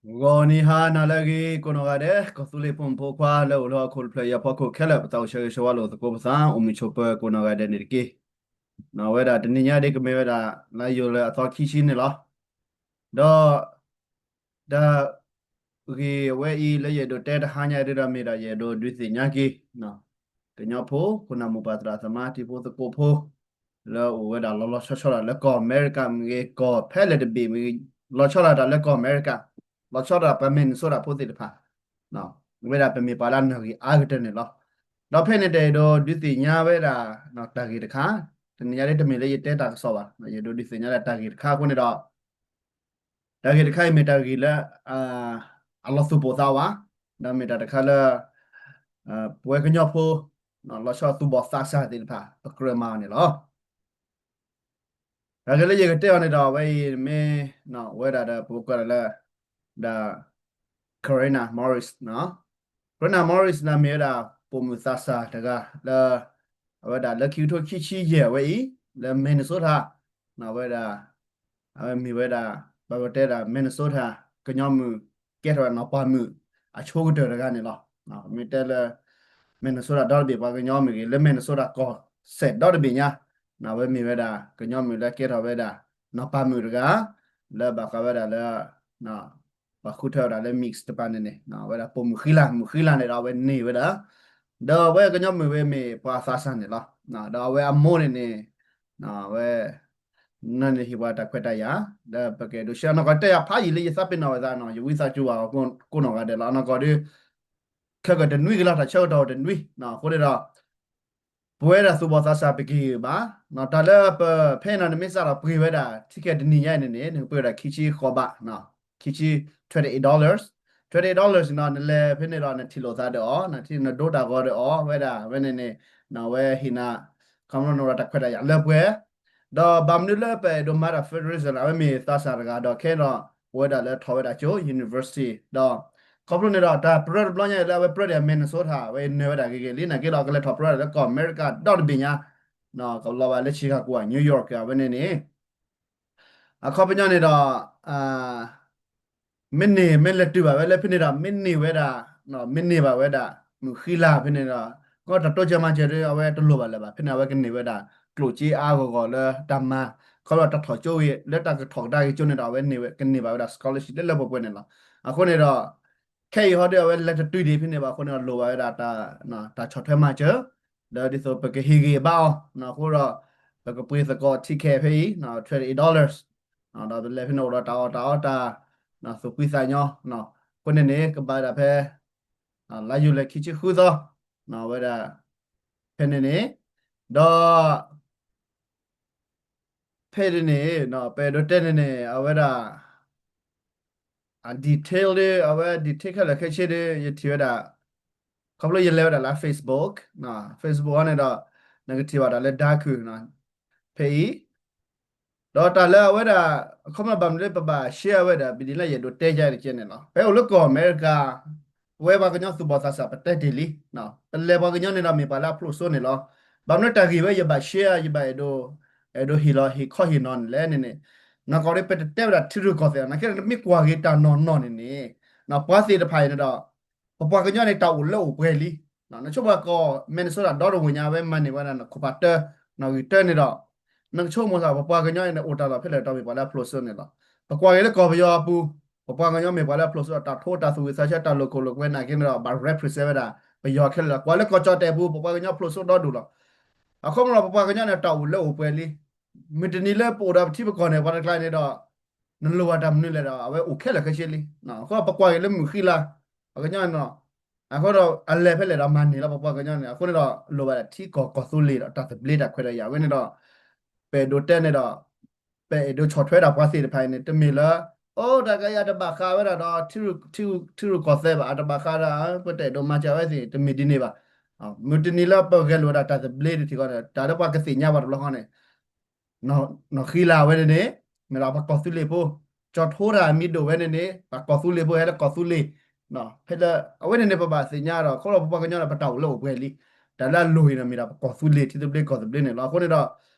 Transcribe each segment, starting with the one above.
ဂီၤနံၤဟါနၤလၢအဂ့ၤ ကိးနီၢ်ဂၤဒဲး ကီၢ်သူလ့ၤဖိမုၣ်ဖိခွါလၢအိၣ်လၢဟီၣ်ခိၣ်တဖျၢၣ်အံၤအဖီခိၣ်ခဲလၢာ် ပသးအိၣ်ဆၢဂ့ၤဆၢဝါလိာ်သကိးပသး အိၣ်မုာ်ဆိးပၢၤကိးနီၢ်ဂၤဒဲးန့ၣ်တက့ၢ်. ဝဲဒၣ်တနံၤညါဒ်ကမ့ၢ်ဝဲဒၣ် လါယူၤလံအသီခံဆံန့ၣ်လီၤ. ဒီး တၢ်ဂ့ၢ်အဝဲအံၤလၢယအဲၣ်ဒိးတဲတဟါညါဒ်ဒီးမ့ၢ်ဒီး ယအဲၣ်ဒိးဒုးသ့ၣ်ညါက့ၤ ကညီဖိ ခိၣ်နၢ်မိၢ်ပၢ်သရၣ်သမါတံၤဖိသကိးဖိ လၢအိၣ်ဝဲဒၣ်လီၤလီၤဆီဆီဒၣ်လၢကီၢ်အမဲရကၤမ့ၢ်ဂ့ၤ ကီၢ်ဖဲလဲၣ်တဘ့ၣ်မ့ၢ်ဂ့ၤ လီၤဆီဒၣ်တၢ်လၢကီၢ်အမဲရကၤ လီၤဆီဒၣ်ပှၤ Minnesota ဖိသ့ၣ်တဖၣ် ဝဲဒၣ်ပမ့ၢ်ပှၤလၢအနာ်ဂ့ၤအါကတၢၢ်န့ၣ်လီၤ. ဒီးဖဲန့ၣ်တအဲၣ်ဒိးဒုးသ့ၣ်ညါဝဲဒၣ် တၢ်ဂ့ၢ်တခါ တနံၤညါဒ်တမ့ၢ်လၢယတဲတၢ်ကစီၣ်ဘၣ် ယအဲၣ်ဒိးဒုးသ့ၣ်ညါဒၣ်တၢ်ဂ့ၢ်တခါအဃိန့ၣ်ဒီး တၢ်ဂ့ၢ်တခါအံၤမ့ၢ်တၢ်ဂ့ၢ်လၢ အလီၤသူၣ်ပိၢ်သးဝး ဒီးမ့ၢ်တၢ်တခါလၢ ပဝဲကညီဖိ လီၤဆီသူၣ်ဘီၣ်သးစၢ်သ့ၣ်တဖၣ် ပကြၢးမၤအီၤန့ၣ်လီၤ. တၢ်ဂ့ၢ်လၢယကတဲအီၤန့ၣ်ဒီး အဝဲအံၤမ့ၢ် ဝဲဒၣ်ဒီးပကိးဒၣ်လၢ ဒီး Corona Morris Corona Morris န့ၣ်မ့ၢ်ဝဲဒၣ် ပိာ်မုၣ်သးစၢ်တဂၤလၢ အဝဲဒၣ်လၢခံကထိခံဆံယဲၢ်အဝဲအံၤ လၢ Minnesota အဝဲဒၣ် အဝဲမ့ၢ်ဝဲဒၣ် ပကတဲဒၣ် Minnesota ကညီမုၣ် ကဲထီၣ်ဝဲဒၣ်နီၢ်ပၤမုၣ်အဆိကတၢၢ်တဂၤန့ၣ်လီၤ. မ့ၢ်တဲလၢ Minnesota ဒီတဘ့ၣ်ပှၤကညီမ့ၢ်ဂ့ၤ လၢ Minnesota ကီၢ်စဲၣ်ဒီတဘ့ၣ်ညါ အဝဲမ့ၢ်ဝဲဒၣ် ကညီမုၣ်လၢကဲထီၣ်ဝဲဒၣ် နီၢ်ပၤမုၣ်တဂၤ လၢဘၣ်ဃးဝဲဒၣ်လၢ ပှၤဃုထၢဝဲဒၣ်လၢ mix တပၤန့ၣ်န့ၣ် ဝဲဒၣ်ပိာ်မုၣ်ဃံလၤ မုၣ်ဃံလၤန့ၣ်ဒီးအဝဲန့ၢ်ဝဲဒၣ် ဒီးအဝဲကညီမုၣ်ဝဲမ့ၢ်ပှၤသးစၢ်န့ၣ်လီၤ. ဒီးအဝဲအမိၢ်န့ၣ်န့ၣ် အဝဲ နန့ၣ်ဟ့ၣ်ပှၤတၢ်ခွဲးတၢ်ယာ် ဒီးပကအဲၣ်ဒိးရှဲအနီၢ်ကီၢ်တဲယၤဖးယံာ်လၢယသးပ့ၤနီၣ်ဝဲသးနီၤ ယဝံသးစူၤဘၣ်ကိးနီၢ်ဂၤဒဲးလီၤ. အနီၢ်ကီၢ်ဒီး ခဲကတနွံကလီၤတၢ်ဆၢကတီၢ်တနွံ အဃိန့ၣ်ဒီး ပဝဲဒၣ်သူၣ်ဘီၣ်သးစၢ်ပကဟ့ၣ်ဂ့ၤဘၣ် တၢ်လၢပဖဲအံၤနီၤ နမ့ၢ်စးထီၣ်ပှ့ၤဝဲဒၣ် ticket တနံၤညါအံၤန့ၣ်န့ၣ် နကပှ့ၤဝဲဒၣ်ခံဆံဃိးဘး ခံဆံ twenty eight dollars twenty eight dollars နီၤ နလဲၤဖဲန့ၣ်ဒီးနထံၣ်လိာ်သးဒီးအီၤ နဒိတၢ်ဂီၤဒီးအီၤ ဝဲဒၣ်ဝဲန့ၣ်န့ၣ် နီၤဝဲဟ့ၣ်နၤ ခီဖျိနအိၣ်ဒီးတၢ်ခွဲးတၢ်ယာ်လၢပှဲၤ ဒီးဘၣ်မနုၤလၢပအဲၣ်ဒိးမၤတၢ် fundraiser န့ၣ် အဝဲမ့ၢ်သးစၢ်တဂၤဒီးခဲဒီး ပဝဲဒၣ်လၢထီၣ်ဝဲဒၣ်ကၠိ university ဒီး ခီဖျိန့ၣ်ဒီးတၢ်ပြၢတဘျီညါအံၤလၢအဝဲပြၢဒၣ် Minnesota အဝဲနၢၤဝဲဒၣ်ဂ့ၤဂ့ၤလံ နာ်က့ဒီးကလဲၤထီၣ်ပြၢဒၣ်လၢကီၢ်အမဲရကၤဒီတဘ့ၣ်ညါ ကလီၤဘၣ်လၢ Chicago New York အဝဲန့ၣ်န့ၣ် အခီပညီန့ၣ်ဒီး မ့ၢ်န့ၢ်မ့ၢ်လဲၤတုၤဘၣ်ဝဲလၢဖဲန့ၣ်ဒီး မ့ၢ်န့ၢ်ဝဲဒၣ် မ့ၢ်န့ၢ်ဘၣ်ဝဲဒၣ် မုၣ်ဃံလၤဖဲန့ၣ်ဒီး ကီတၢ်တိစၢၤမၤစၢၤဒီး အဝဲတလိၣ်ဘၣ်လၢၤဘၣ် ဖဲန့ၣ်အဝဲကန့ၢ်ဝဲဒၣ် ကျိၣ်စ့အါဂီၢ်ဂီၢ်လၢတၢ်မၤ ခီဖျိတၢ်ထီၣ်ကၠိဂ့ၤ လၢတၢ်ကထီၣ်ကဒါက့ၤကၠိန့ၣ်ဒီး အဝဲန့ၢ်ဝဲ ကန့ၢ်ဘၣ်ဝဲဒၣ် scholarship လၢလၢပှဲၤပှဲၤန့ၣ်လီၤ. အဃိန့ၣ်ဒီး ခဲအံၤဟီဒီးအဝဲလဲၤတတုၤဒံးဖဲန့ၣ်ဘၣ်အဃိန့ၣ်ဒီး လိၣ်ဘၣ်ဝဲဒၣ် တၢ်ဆီၣ်ထွဲမၤစၢၤ ဒီးဒ်သိးပကဟ့ၣ်ဂံၢ်ဘါအီၤ အဃိဒီး ပကပှ့ၤသကိး ticket ဖဲအံၤ twenty eight dollars ဒီးပလဲၤဖဲန့ၣ်အိၣ်ဒီးတၢ်အီၣ်တၢ်အီတၢ် သူၣ်ဖှံသးညီ အဃိန့ၣ်န့ၣ် ကဘၣ်ဝဲဒၣ်ဖဲ လါယူၤလံခံဆံဃုသီ ဝဲဒၣ် ဖဲန့ၣ်န့ၣ် ဒီး ဖဲန့ၣ်န့ၣ် ပအဲၣ်ဒိးတဲန့ၣ်န့ၣ် အဝဲဒၣ် အ detail ဒီး အဝဲ detail ခဲလၢာ်ခဲဆ့ဒီး ယထံၣ်ဝဲဒၣ် ခီဖျိယလဲၤဝဲဒၣ်လၢ Facebook Facebook အီၤန့ၣ်ဒီး နကထံၣ်ဘၣ်တၢ်လၢဒါခုၣ် ဖဲအံၤ ဒီးတၢ်လၢအဝဲဒၣ် အခီပညီဘၣ်မနုၤလၢပဘၣ် share ဝဲဒၣ် ဘံဒ်လၢယအဲၣ်ဒိးတဲယါန့ၣ်ကဲန့ၣ်လီၤ. ပအိၣ်လၢကီၢ်အမဲရကၤ ပဝဲပှၤကညီသူၣ်ဘီၣ်သးစၢ် ပတဲတ့ၢ်လံ ပလဲၤပှၤကညီန့ၣ်ဒီးမ့ၢ်ပှၤလၢအဖျိးစိန့ၣ်လီၤ. ဘၣ်မနုၤတၢ်ဂ့ၢ်ဝဲယဘၣ် share ယဘၣ်အဲၣ်ဒိး အဲၣ်ဒိးဟ့ၣ်လီၤဟ့ၣ်ခီဟ့ၣ်နီၤန့ၣ်လဲၣ်န့ၣ်န့ၣ် နီၢ်ကီၢ်ဒီး ပတတဲဝဲဒၣ်ထံရူၢ်ကီၢ်သဲး နာ်က့ဒီး နမ့ၢ်ကွၢ်က့ၤတၢ်နီၢ်နီၢ်န့ၣ်န့ၣ် ပှၤသ့ၣ်တဖၣ်အံၤန့ၣ်ဒီး ပပှၤကညီန့ၣ် တၢ်အိၣ်လၢအိၣ်ပှဲၤလံ. နဆိကမိၣ်ကီၢ် Minnesota ဒီတဝ့ၢ်ညါ အဝဲမၤန့ၢ်ဝဲဒၣ် ခိၣ်ဖးတၢ နီၣ်ဂံၢ်တၢန့ၣ်ဒီး နကဆိကမိၣ်သး ပပှၤကညီန့ၣ် အိၣ်တၢ်လီၢ်ဖဲလဲၣ် တၢ်မ့ၢ်ပှၤလၢအဖျိးစိန့ၣ်လီၤ. ပကွၢ်က့ၤလၢကီၢ်ပယီၤအပူၤ ပပှၤကညီမ့ၢ်ပှၤလၢအဖျိးစိ တၢ်ထိတၢ်သူၣ်ဝံၣ်သးဆၢ တၢ်လိာ်ခိၣ်လိာ်ကွဲနာ်က့န့ၣ်ဒီး ဘၣ် represent ဝဲဒၣ် ပယီၤခဲလၢာ်လီၤ. ကွၢ်လၢကီၢ်ကၠီၣ်တဲၣ်ပူၤ ပပှၤကညီဖျိးစိဒီဒူၣ်လီၤ. အခီပညီ ပပှၤကညီန့ၣ် တၢ်အိၣ်လၢအိၣ်ပှဲၤလံ. မုၢ်တနံၤလၢပအိၣ်ဒီးပထံပကီၢ်န့ၣ် ပှၤတကျါန့ၣ်ဒီး နလိၣ်ဘၣ်တၢ်မနုၤလဲၣ်ဒီး အဝဲအိၣ်ခဲလၢာ်ခဲဆ့လံ. အဃိပကွၢ်က့ၤလၢမုၣ်ဃံလၤ ပှၤကညီန့ၣ် အဃိဒီးအလဲၤဖဲလဲၣ်ဒီးမၤန့ၢ်လီၤ ပပှၤကညီန့ၣ် အဃိန့ၣ်ဒီး လိၣ်ဘၣ်ဒၣ်ထံကီၢ်ကီၢ်သူလ့ၤဒီးတၢ်သဘျ့တၢ်ခွဲးတၢ်ယာ်ဝဲန့ၣ်ဒီး ပအဲၣ်ဒိးတဲန့ၣ်ဒီး ပအဲၣ်ဒိးဆီၣ်ထွဲဒၣ်ပှၤသ့ၣ်တဖၣ်အံၤန့ၣ် တမ့ၢ်လၢ အိၣ်တၢ်ကယၤတဘၣ်ဃးဝဲဒၣ်ဒီး ထံရူၢ်ကီၢ်သဲးဘၣ် အတဘၣ်ဃးဒီး ပတအဲၣ်ဒိးမၤစၢၤဝဲသ့ၣ် တမ့ၢ်ဒ်န့ၣ်ဘၣ်. မုၢ်တနံၤလၢပဂဲၤလိာ်ဝဲဒၣ်တၢ်သဘျ့တထံၣ်ဃီန့ၣ် တၢ်လၢပှၤကသ့ၣ်ညါပှၤတဘျီဃီန့ၣ် နီၢ်ဃံလၤဝဲန့ၣ်န့ၣ် မ့ၢ်ဒီးပှၤကီၢ်သူလ့ၤဖိ ကၠီၣ်ထိတၢ်မံၤဒိၣ်ဝဲန့ၣ်န့ၣ် ပှၤကီၢ်သူလ့ၤဖိဟဲလၢကီၢ်သူလ့ၤ ဖဲလၢ အဝဲန့ၣ်န့ၣ် ပဘၣ်သ့ၣ်ညါဒီး ခီဖျိပပှၤကညီန့ၣ် ပတၢ်အိၣ်လၢအိၣ်ပှဲၤလံ. တၢ်လၢအလိၣ်အံၤန့ၣ် မ့ၢ်ဒီးပကီၢ်သူလ့ၤ ထံသဘျ့ကီၢ်သဘျ့န့ၣ်လီၤ. အဃိန့ၣ်ဒီး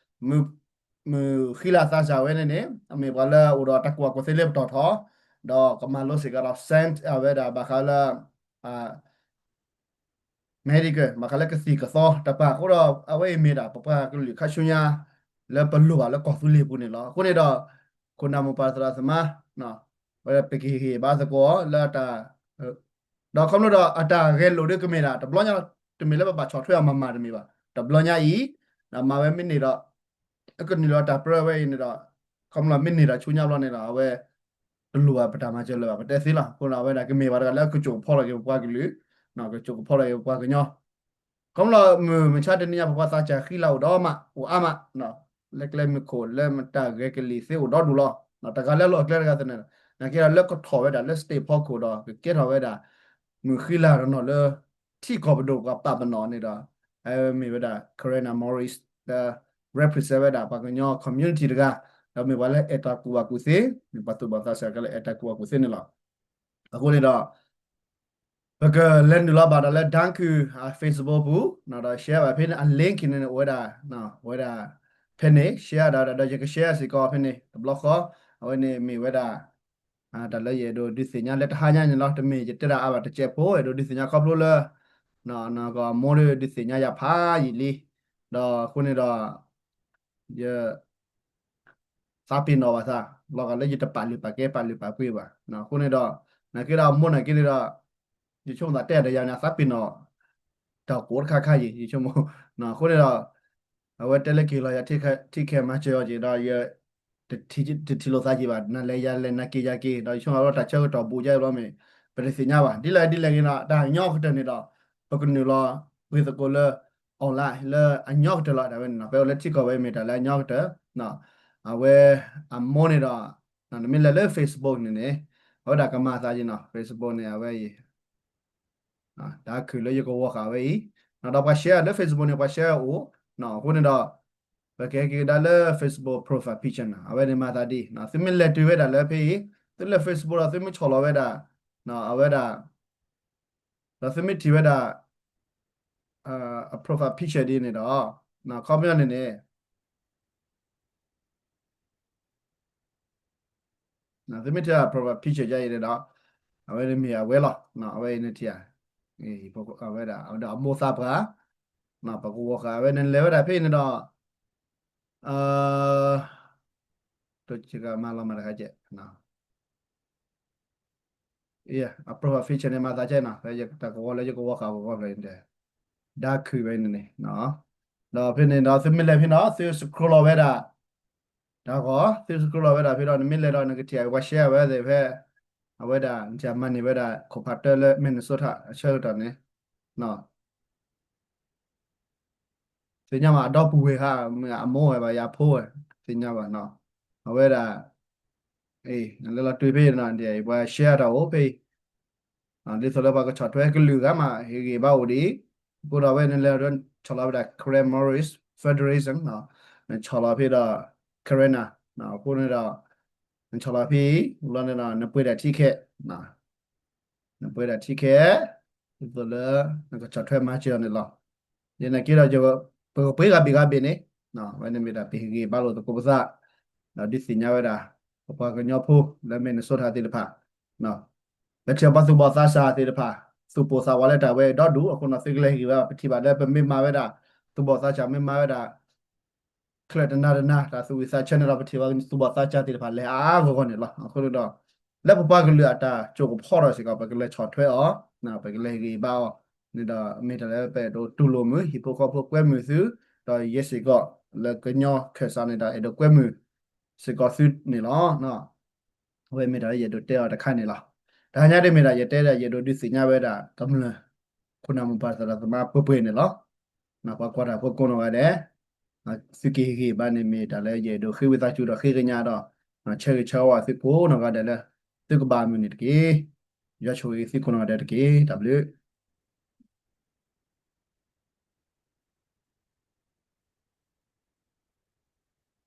မုၣ် မုၣ်ဃံလၤသးစၢ်ဝဲန့ၣ်န့ၣ် အမ့ၢ်ပှၤလၢအိၣ်ဒီးတၢ်ကူၣ်ဘၣ်ကူၣ်သ့လၢပတီၢ်ထီၣ် ဒီးကမၤလိစ့ၢ်ကီးဒီး science အဝဲဒၣ်ဘၣ်ဃးလၢ medical ဘၣ်ဃးလၢကသံၣ်ကသီတပၤအဃိဒီး အဝဲအံၤမ့ၢ်ဒၣ် ပပှၤကလုာ်ခါဆူညါ လၢပလိၣ်ဘၣ်လၢကီၢ်သူလ့ၤပူၤန့ၣ်လီၤ. အဃိန့ၣ်ဒီး ခိၣ်နၢ်မိၢ်ပၢ်သရၣ်သမါ ဝဲပကဟ့ၣ်ဂံၢ်ဘါသကိးလၢအတၢ် ဒီးခီဖျိဒီးအတၢ်ဂဲၤလိာ်ဒ်ကမ့ၢ်ဒၣ် တဘျီညါ တမ့ၢ်လၢပဘၣ်ဆီၣ်ထွဲအီၤမၤမၤတမ့ၢ်ဘၣ်. တဘျီညါအံၤ ဒီးမၤဝဲမ့ၢ်န့ၢ်ဒီး ကနုာ်လီၤတၢ်ပြၢဝဲအံၤန့ၣ်ဒီး ခီဖျိမ့ၢ်န့ၢ်ဒီးဆူညါဘျီန့ၣ်ဒီး အဝဲ တလိၣ်ဘၣ်ပတၢ်မၤစၢၤလၢၤဘၣ် ပတဲသ့လီၤ. အဃိဒီးအဝဲဒၣ်ကမ့ၢ်ဘၣ်တဂၤလၢကစိာ်ကဖီထီၣ်က့ၤပပှၤကလုာ်, ကစိာ်ကဖီထီၣ်က့ၤပပှၤကညီ ခီဖျိမုၢ်မဆါတနံၤညါ ပပှၤသးစၢ်ဃံလၤအိၣ်ဒီးမး အိၣ်အါမး, လၢကျဲမုၢ်ခိၣ်လၢမတၤဂဲၤကလံၣ်သ့အိၣ်ဒီဒူၣ်လီၤ. တဂၤလၢလီၢ်ကျဲတဂၤသနာ်က့ဒီး လၢကထီၣ်ဝဲဒၣ်လၢ state ဖီခိၣ်ဒီး ကကဲထီၣ်ဝဲဒၣ် မုၢ်ဃံလၤတနီၤလၢ ထံကီၢ်ပဒိၣ်ပှၤပာ်ပနီၣ်န့ၣ်ဒီး အမ့ၢ်ဝဲဒၣ် Karina Morris လၢ represent ဝဲဒၣ်ပှၤကညီ community တဂၤ, ဒီးမ့ၢ်ပှၤလၢအဲၣ်တၢ်ကူၣ်ဘၣ်ကူၣ်သ့, မ့ၢ်ပှၤသူၣ်ဘီၣ်သးစၢ်ကလၢအဲၣ်တၢ်ကူၣ်ဘၣ်ကူၣ်သ့န့ၣ်လီၤ. အဃိန့ၣ်ဒီး ပကလဲၤနုာ်လီၤဘၣ်ဒီးလၢ Dunku Facebook ပူၤ, ဒီး share ဘၣ်ဖဲန့ၣ် အ link န့ၣ် အိၣ်ဝဲဒၣ်, ဝဲဒၣ် ဖဲန့ၣ် share ဒီး ဒီးယက share စ့ၢ်ကီးဖဲန့ၣ် တဘျီဃီ, အဝဲန့ၣ်မ့ၢ်ဝဲဒၣ် တၢ်လၢယအဲၣ်ဒိးဒုးသ့ၣ်ညါလၢတဟါညါန့ၣ်လီၤ. တမ့ၢ်ယတဲဒၣ်အါဘၣ်တစဲးဖိ, အဲၣ်ဒိးဒုးသ့ၣ်ညါခီဖျိလၢ နကမိၢ်ဒုးသ့ၣ်ညါယၤဖးယံာ်လံ, ဒီးအဃိန့ၣ်ဒီး ယ သးပ့ၤနီၣ်ဘၣ်သး, လီၤဂာ်လၢယတပာ်လုၢ်ပာ်ကဲ ပာ်လုၢ်ပာ်ပှ့ၤဘၣ်. အဃိန့ၣ်ဒီး နာ်က့ဒီးအမိၢ်နာ်က့န့ၣ်ဒီး ယဆိကမိၣ်သးတဲဒီးယၤန့ၣ် အသးပ့ၤနီၣ် တၢ်ကိးတခါခါယံၤ ယဆိကမိၣ်. အဃိန့ၣ်ဒီး အဝဲတဲလၢက့ၤလီၤယၤ ထံခဲမၤစၢၤအီၤက့ၤဒီး ယ တထံၣ်လိာ်သးက့ၤဘၣ်, နလဲၤယၤလဲၤ နၤက့ၤယၤက့ၤ, ဒီးယဆိကမိၣ်လၢတၢ်ဆၢကတီၢ်ဘူးယါဘျီမ့ၢ် ပတသ့ၣ်ညါဘၣ်. ဒ်လဲၣ်ဒ်လဲၣ်ဂ့ၤဒီး တၢ်ညီကတၢၢ်န့ၣ်ဒီး ပကနုာ်လီၤပှ့ၤသကိးလၢ online လၢအညီကတၢၢ်လီၤ. ဒ်ဝဲန့ၣ် ပအိၣ်လၢထံကီၢ်ဝဲမ့ၢ်တၢ်လၢအညီကတၢၢ်, အဝဲအမိၢ်န့ၣ်ဒီး နမ့ၢ်လဲၤလၢ Facebook န့ၣ်န့ၣ် အဝဲဒၣ်ကမၤသးက့ၤနီၤ Facebook န့ၣ် အဝဲအံၤ တၢ်ခုၣ်လၢယကဝီၤဃာ်ဝဲအံၤ, ဒီးပှၤ share လၢ Facebook န့ၣ် ပှၤ share အိၣ်, အဃိန့ၣ်ဒီး ပကဟဲက့ၤကဒါလၢ Facebook profile picture န့ၣ် အဝဲန့ၣ်မၤသးဒ် သုမ့ၢ်လဲၤတုၤဝဲဒၣ်လၢဖဲအံၤ သုလဲၤ Facebook ဒီးသုမ့ၢ်ဆီၣ်လီၤဝဲဒၣ် အဝဲဒၣ် ဒီးသုမ့ၢ်ထံၣ်ဝဲဒၣ် အ profile picture ဒ်န့ၣ်ဒီး ခီပညီန့ၣ်န့ၣ် သုမ့ၢ်ထံၣ် profile picture ယါအံၤန့ၣ်ဒီး အဝဲန့ၣ်မ့ၢ်အဝဲလီၤ. အဝဲအံၤန့ၣ်ထံၣ်ဧါ, အဝဲဒၣ် အဝဲဒၣ်အမိၢ်သးပှၢ်, ပကဝီၤဃာ်အဝဲန့ၣ်လဲၤဝဲဒၣ်ဖဲအံၤန့ၣ်ဒီး တမၤလီၤမၤတခါကဲ အ profile picture န့ၣ် မၤသးကဲနီၤ တၢ်ကဝီၤလၢယကဝီၤဃာ်ပဂီၢ်ဖျၢၣ်အံၤန့ၣ် ဒါခုၣ်ဝဲန့ၣ်န့ၣ်, ဒီးဖဲန့ၣ်ဒီးသုမ့ၢ်လဲၤဖဲန့ၣ်ဒီး သု scroll လီၤဝဲဒၣ် တၢ်ဂီၤ သု scroll လီၤဝဲဒၣ်ဖဲဒီး နမ့ၢ်လဲၤဒီးနကထံၣ် ပှၤ share ဝဲသ့ၣ်ဖဲ အဝဲဒၣ် နထံၣ်မၤန့ၢ်ဝဲဒၣ် ခိၣ်ဖးတၢလၢ Minnesota အဆၢကတီၢ်န့ၣ် သ့ၣ်ညါဘၣ် အဒီပုၢ်ဝဲၢ်ဧါ မ့ၢ်အမိၢ်ဝဲဘၣ် ယၤဖိဝဲ သ့ၣ်ညါဘၣ်နီၤ အဝဲဒၣ် အ့ နလဲၤလီၤတုၤဖဲနီၤ ပှၤ share တၢ်အိၣ်ဖဲအံၤ ဒ်သိးလၢပှၤကဆီၣ်ထွဲကလုာ်ဂၤမး ဟ့ၣ်ဂံၢ်ဘါအိၣ်ဒံး အဃိဒီးအဝဲနလဲၤဒီး ဆီၣ်လီၤဝဲဒၣ် Karen Morris Federation နဆီၣ်လီၤဖဲဒီး Karina အဃိန့ၣ်ဒီး နဆီၣ်လီၤဖဲအံၤ လီၤန့ၣ်ဒီး နပှ့ၤဒၣ်ထံခဲ နပှ့ၤဒၣ်ထံခဲ ဒ်သိးလၢ နကဆီၣ်ထွဲမၤစၢၤအီၤန့ၣ်လီၤ. ယနာ်က့ဒီး ပကပှ့ၤဂၤဘ့ၣ်ဂၤဘ့ၣ်န့ၣ် အဝဲန့ၣ်မ့ၢ်ဒၣ်ပဟ့ၣ်ဂံၢ်ဘါလိာ်သကိးပသး ဒီးဒုးသ့ၣ်ညါဝဲဒၣ် ပပှၤကညီဖိလၢ Minnesota သ့ၣ်တဖၣ် ပထံၣ်ဘၣ်သူၣ်ဘီၣ်သးစၢ်သ့ၣ်တဖၣ် သူၣ်ပိၢ်သးဝးလၢတၢ်ဝဲအံၤဒီဒူၣ်အဃိန့ၣ် သုကလဲၤဟ့ၣ်ဂံၢ်ဘါ ပထံၣ်ဘၣ်လၢပမ့ၢ်မၤဝဲဒၣ် သူၣ်ဘီၣ်သးစၢ်မ့ၢ်မၤဝဲဒၣ် ချၢၣ်တနၤတနၤ တၢ်သူၣ်ဝံၣ်သးဆၢန့ၣ်ဒီး ပထံၣ်ဘၣ်သူၣ်ဘီၣ်သးစၢ်သ့ၣ်တဖၣ်လဲၤအါအါဂီၢ်ဂီၢ်န့ၣ်လီၤ. အဃိန့ၣ်ဒီး လၢပပှၤကလုာ်အတၢ်ကၠိၣ်ကဖီထီၣ်စ့ၢ်ကီး ပကလဲၤဆီၣ်ထွဲအီၤ ပကလဲၤဟ့ၣ်ဂံၢ်ဘါအီၤန့ၣ်ဒီး မ့ၢ်တၢ်လၢပအဲၣ်ဒိးတူၢ်လိာ်မုာ် ဟံၣ်ဖိဃီဖိကွဲမုာ်သု ဒီးယဲစ့ၢ်ကီး လၢကညီခၢၣ်စးန့ၣ်ဒီး အဲၣ်ဒိးကွဲမုာ်စ့ၢ်ကီးသုန့ၣ်လီၤ. အဝဲမ့ၢ်တၢ်လၢယအဲၣ်ဒိးတဲအီၤတခါန့ၣ်လီၤ. တဟါညါဒ်မ့ၢ်ဒၣ် ယတဲဒၣ်ယအဲၣ်ဒိးဒုးသ့ၣ်ညါဝဲဒၣ် ကမျၢၢ် ခိၣ်နၢ်မိၢ်ပၢ်သရၣ်သမါပှဲၤပှဲၤန့ၣ်လီၤ. ပှၤကွၢ်တၢ်ဖိကိးနီၢ်ဂၤဒဲး သုကဟ့ၣ်ဂံၢ်ဘါန့ၣ် မ့ၢ်တၢ်လၢယအဲၣ်ဒိးဃ့ဝံသးစူၤဒီးဃ့ကညးဒီး ဆၢဂ့ၤဆၢဝါသုကိးနီၢ်ဂၤဒဲးလၢ သုကဘၣ်မုာ်န့ၣ်တက့ၢ်. ယွၤဆိၣ်ဂ့ၤသုကိးနီၢ်ဂၤဒဲးတက့ၢ်. တၢ်ဘျုး